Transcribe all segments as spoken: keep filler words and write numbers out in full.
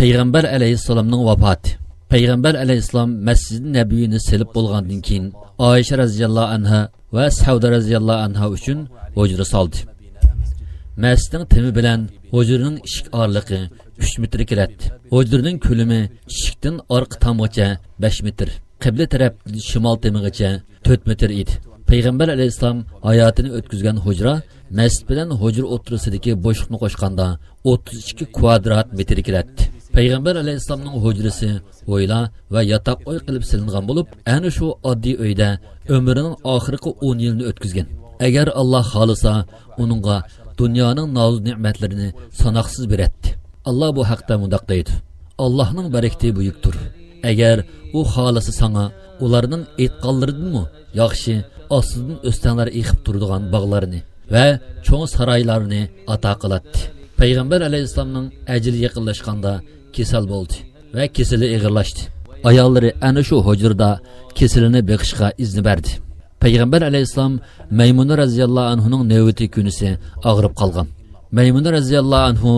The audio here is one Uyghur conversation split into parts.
پەيغەمبەر ئەلەيھىسسالامنىڭ ۋاپاتى. پەيغەمبەر ئەلەيھىسسالام مەسچىدى نەبىۋىنى سېلىپ بولغاندىن كېيىن، ئائىشە رەزىياللاھۇ ئەنھا ۋە سەۋدە رەزىياللاھۇ ئەنھا ئۈچۈن ھۇجرا سالدى. مەسچىتنىڭ تېمى بىلەن ھۇجرىنىڭ ئىشىك ئارىلىقى ئۈچ مېتىر كېلەتتى. ھۇجرىنىڭ كۆلىمى ئىشىكتىن ئارقا تامغىچە بەش مېتىر، قىبلە تەرەپتىن شىمال تېمىغىچە تۆت مېتىر ئىدى. پەيغەمبەر ئەلەيھىسسالام ھاياتىنى ئۆتكۈزگەن ھۇجرا مەسچىت بىلەن ھۇجرا ئوتتۇرىسىدىكى بوشلۇقنى قوشقاندا ئوتتۇز ئىككى كۋادرات مېتىر كېلەتتى. پەيغەمبەر ئەلەيھىسسالامنىڭ ھۇجرىسى ھويلا ۋە ياتاق ئۆي قىلىپ سېلىنغان بولۇپ، ئەنە شۇ ئاددىي ئۆيدە ئۆمرىنىڭ ئاخىرقى ئون يىلىنى ئۆتكۈزگەن. ئەگەر ئاللا خالىسا، ئۇنىڭغا دۇنيانىڭ نازۇ نېمەتلىرىنى ساناقسىز بېرەتتى. ئاللا بۇ ھەقتە مۇنداق دەيدۇ: «ئاللانىڭ بەرىكىتى بۈيۈكتۇر. ئەگەر ئۇ خالىسا ساڭا ئۇلارنىڭ ئېيتقانلىرىدىنمۇ ياخشى، ئاستىدىن ئۆستەڭلەر ئېقىپ تۇرىدىغان باغلارنى ۋە چوڭ سارايلارنى ئاتا قىلاتتى.» پەيغەمبەر ئەلەيھىسسالامنىڭ ئەجىلى يېقىنلاشقاندا كېسەل بولدى ۋە كېسىلى ئېغىرلاشتى. ئاياللىرى ئەنە شۇ ھۇجرىدا كېسىلىنى بېقىشقا ئىزنى بەردى. پەيغەمبەر ئەلەيھىسسالام مەيمۇنە رەزىياللاھۇ ئەنھۇنىڭ نۆۋىتى كۈنىسى ئاغرىپ قالغان. مەيمۇنە رەزىياللاھۇ ئەنھۇ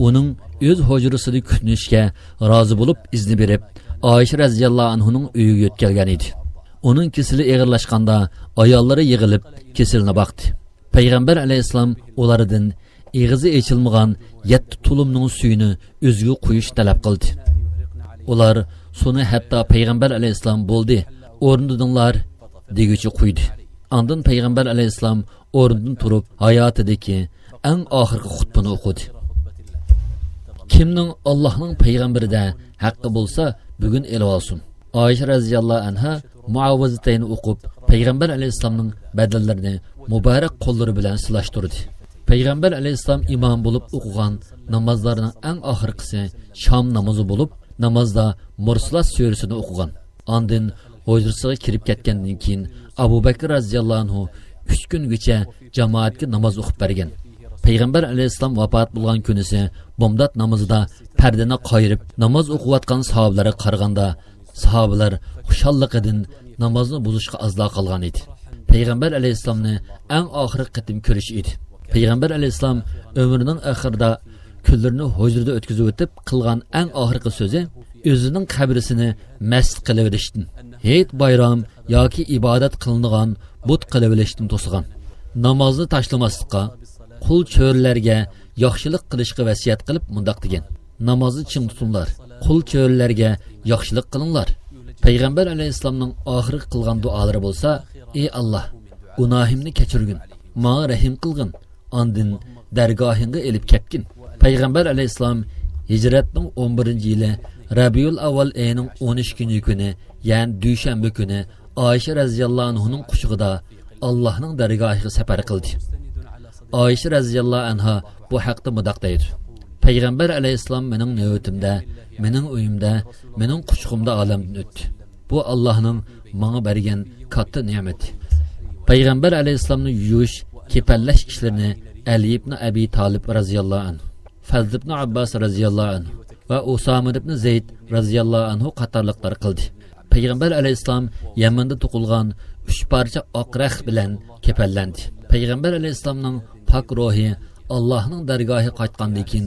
ئۇنىڭ ئۆز ھۇجرىسىدا كۈتۈنۈشكە رازى بولۇپ، ئىزنى بېرىپ، ئائىشە رەزىياللاھۇ ئەنھۇنىڭ ئۆيىگە يۆتكەلگەن ئىدى. ئۇنىڭ كېسىلى ئېغىرلاشقاندا، ئاياللىرى يىغىلىپ، كېسىلىنى باقتى. پەيغەمبەر ئەلەيھىسسالام ئۇلاردىن ئېغىزى ئېچىلمىغان يەتتە تۇلۇمنىڭ سۈيىنى ئۆزىگە قۇيۇشنى تەلەپ قىلدى. ئۇلار سۇنى ھەتتا پەيغەمبەر ئەلەيھىسسالام «بولدى، ئورۇندىدىڭلار» دېگۈچە قۇيدى. ئاندىن پەيغەمبەر ئەلەيھىسسالام ئورنىدىن تۇرۇپ، ھاياتىدىكى ئەڭ ئاخىرقى خۇتبىنى ئوقۇدى. «كىمنىڭ ئاللاھنىڭ پەيغەمبىرىدە ھەققى بولسا، بۈگۈن ئېلىۋالسۇن.» ئائىشە رەزىياللاھۇ ئەنھا مۇئەۋۋىزەتەينى ئوقۇپ، پەيغەمبەر ئەلەيھىسسالامنىڭ بەدەنلىرىنى مۇبارەك قوللىرى بىلەن سىلاشتۇردى. پەيغەمبەر ئەلەيھىسسالام ئىمام بولۇپ ئوقۇغان نامازلارنىڭ ئەڭ ئاخىرقىسى شام نامىزى بولۇپ، نامازدا مۇرسىلات سۈرىسىنى ئوقۇغان. ئاندىن ھۇجرىسىغا كىرىپ كەتكەندىن كېيىن، ئەبۇ بەكرى رەزىياللاھۇ ئەنھۇ ئۈچ كۈنگىچە جامائەتكە ناماز ئوقۇپ بەرگەن. پەيغەمبەر ئەلەيھىسسالام ۋاپات بولغان كۈنىسى بامدات نامىزىدا پەردىنى قايرىپ، ناماز ئوقۇۋاتقان ساھابىلەرگە قارىغاندا، ساھابىلەر خۇشاللىقىدىن نامازنى بۇزۇشقا ئازلا قالغان ئىدى. پەيغەمبەر ئەلەيھىسسالامنى ئەڭ ئاخىرقى قېتىم كۆرۈش ئىدى. پەيغەمبەر ئەلەيھىسسالام ئۆمرىنىڭ ئاخىرىدا كۈنلىرىنى ھۇجرىدا ئۆتكۈزۈۋېتىپ قىلغان ئەڭ ئاخىرقى سۆزى ئۆزىنىڭ قەبرىسىنى مەسچىت قىلىۋېلىشتىن، ھېيت بايرام ياكى ئىبادەت قىلىنىدىغان بۇت قىلىۋېلىشتىن توسىغان. نامازنى تاشلىماسلىققا، قۇل چۆرىلەرگە ياخشىلىق قىلىشقا ۋەسىيەت قىلىپ مۇنداق دېگەن: «نامازنى چىڭ تۇتۇڭلار، قۇل چۆرىلەرگە ياخشىلىق قىلىڭلار.» پەيغەمبەر ئەلەيھىسسالامنىڭ ئاخىرقى قىلغان دۇئالىرى بولسا: «ئى ئاللا، گۇناھىمنى كەچۈرگىن، ماڭا رەھىم قىلغىن، ئاندىن دەرگاھىڭغا ئېلىپ كەتكىن.» پەيغەمبەر ئەلەيھىسسالام ھىجرەتنىڭ ئون بىرىنچى يىلى رەبىئۇل ئەۋۋەل ئېيىنىڭ ئون ئىككىنچى كۈنى، يەنى دۈشەنبە كۈنى ئائىشە رەزىياللاھۇ ئەنھۇنىڭ قۇچىقىدا ئاللاھنىڭ دەرگاھىغا سەپەر قىلدى. ئائىشە رەزىياللاھۇ ئەنھا بۇ ھەقتە مۇنداق دەيدۇ: «پەيغەمبەر ئەلەيھىسسالام مېنىڭ نۆۋىتىمدە، مېنىڭ ئۆيۈمدە، مېنىڭ قۇچىقىمدا ئالەمدىن ئۆتتى. بۇ ئاللاھنىڭ ماڭا بەرگەن كاتتا نېمىتى.» پەيغەمبەر ئەلەيھىسسالامنى يۇيۇش، كېپەنلەش ئىشلىرىنى ئەلى ئىبنى ئەبى تالىپ رەزىياللاھۇ ئەنھۇ، فەزل ئىبنى ئابباس رەزىياللاھۇ ئەنھۇ ۋە ئۇسامە ئىبنى زەيد رەزىياللاھۇ ئەنھۇ قاتارلىقلار قىلدى. پەيغەمبەر ئەلەيھىسسالام يەمەندە توقۇلغان ئۈچ پارچە ئاق رەخت بىلەن كېپەنلەندى. پەيغەمبەر ئەلەيھىسسالامنىڭ پاك روھى ئاللاھنىڭ دەرگاھىغا قايتقاندىن كېيىن،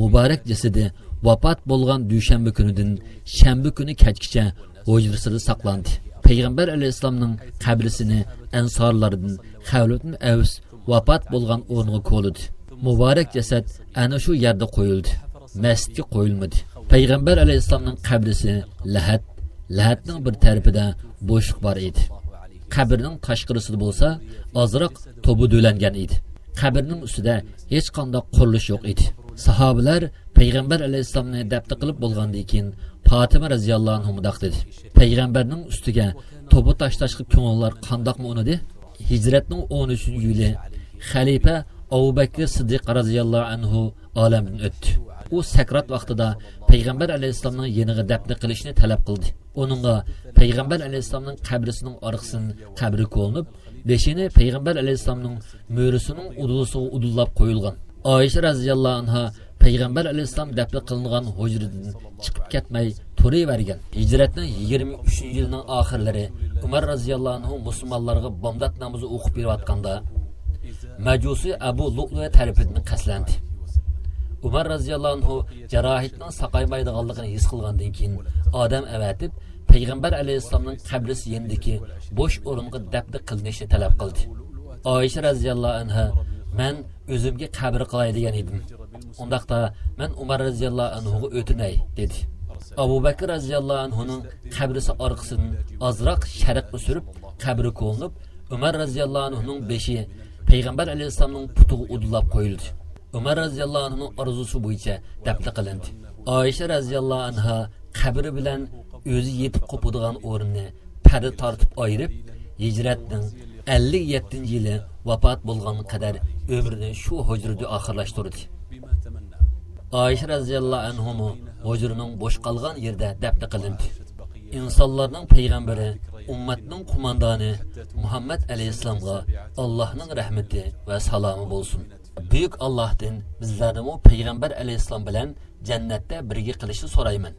مۇبارەك جەسىدى ۋاپات بولغان دۈشەنبە كۈنىدىن شەنبە كۈنى كەچكىچە ھۇجرىسىدا ساقلاندى. پەيغەمبەر ئەلەيھىسسالامنىڭ قەبرىسىنى ئەنسارلاردىن خەۋلەت ئىبنى ئەۋس ۋاپات بولغان ئورنىغا كولىدى. مۇبارەك جەسەت ئەنە شۇ يەردە قويۇلدى. مەسچىتكە قويۇلمىدى. پەيغەمبەر ئەلەيھىسسالامنىڭ قەبرىسى لەھەت، لەھەتنىڭ بىر تەرىپىدە بوشلۇق بار ئىدى. قەبرىنىڭ تاشقىرىسىدا بولسا ئازراق توبا دۆلەنگەن ئىدى. قەبرىنىڭ ئۈستىدە ھېچقانداق قۇرۇلۇش يوق ئىدى. ساھابىلەر پەيغەمبەر ئەلەيھىسسالامنى دەپنە قىلىپ بولغاندىن كېيىن، پاتىمە رەزىياللاھۇ ئەنھا مۇنداق دېدى: «پەيغەمبەرنىڭ ئۈستىگە توپا تاشلاشقا كۆڭۈللەر قانداقمۇ ئۇنىدى؟» ھىجرەتنىڭ ئون ئۈچىنچى يىلى خەلىپە ئەبۇ بەكرى سىددىق رەزىياللاھۇ ئەنھۇ ئالەمدىن ئۆتتى. ئۇ سەكرات ۋاقتىدا پەيغەمبەر ئەلەيھىسسالامنىڭ يېنىغا دەپنە قىلىشنى تەلەپ قىلدى. ئۇنىڭغا پەيغەمبەر ئەلەيھىسسالامنىڭ قەبرىسىنىڭ ئارقىسىدىن قەبرە كولىنىپ، بېشىنى پەيغەمبەر ئەلەيھىسسالامنىڭ مۈرىسىنىڭ ئۇدۇلىسىغا ئۇدۇللاپ قويۇلغان. ئائىشە رەزىياللاھۇ ئەنھا پەيغەمبەر ئەلەيھىسسالام دەپنە قىلىنغان ھۇجرىدىن چىقىپ كەتمەي تۇرۇۋەرگەن. ھىجرەتنىڭ يىگىرمە ئۈچىنچى يىلىنىڭ ئاخىرلىرى ئۆمەر رەزىياللاھۇ ئەنھۇ مۇسۇلمانلارغا بامدات نامىزى ئوقۇپ بېرىۋاتقاندا، مەجۇسى ئەبۇ لۇئلۇئە تەرىپىدىن قەستلەندى. ئۇمەر رەزىياللاھۇ ئەنھۇ جاراھىتىنىڭ ساقايمايدىغانلىقىنى ھېس قىلغاندىن كېيىن، ئادەم ئەۋەتىپ، پەيغەمبەر ئەلەيھىسسالامنىڭ قەبرىسى يېنىدىكى بوش ئورۇنغا دەپنە قىلىنىشنى تەلەپ قىلدى. ئائىشە رەزىياللاھۇ ئەنھا، مەن ئۆزۈمگە قەبرە قىلاي دېگەن ئىدىم. ئۇنداقتا مەن ئۇمەر رەزىياللاھۇ ئەنھۇغا ئۆتۈنەي، دېدى. ئەبۇ بەكرى رەزىياللاھۇ ئەنھۇنىڭ قەبرىسى ئارقىسىدىن ئازراق شەرققە سۈرۈپ، قەبرە كولىنىپ، ئۇمەر رەزىياللاھۇ ئەنھۇنىڭ بېشى پەيغەمبەر ئەلەيھىسسالامنىڭ پۇتىغا ئۇدۇللاپ قويۇلدى. ئۇمەر رەزىياللاھۇ ئەنھۇنىڭ ئارزۇسى بويىچە دەپنە قىلىندى. ئائىشە رەزىياللاھۇ ئەنھا قەبرە بىلەن ئۆزى يېتىپ قوپىدىغان ئورۇننى پەردە تارتىپ ئايرىپ، ھىجرەتنىڭ ئەللىك يەتتىنچى يىلى ۋاپات بولغانغا قەدەر ئۆمرىنى شۇ ھۇجرىدا ئاخىرلاشتۇردى. ئائىشە رەزىياللاھۇ ئەنھۇمۇ ھۇجرىنىڭ بوش قالغان يېرىدە دەپنە قىلىندى. ئىنسانلارنىڭ پەيغەمبىرى، ئۈممەتنىڭ قوماندانى مۇھەممەد ئەلەيھىسسالامغا ئاللاھنىڭ رەھمىتى ۋە سالامى بولسۇن. بۈيۈك ئاللاھتىن بىزلەرنىمۇ پەيغەمبەر ئەلەيھىسسالام بىلەن جەننەتتە بىرگە قىلىشنى سورايمەن.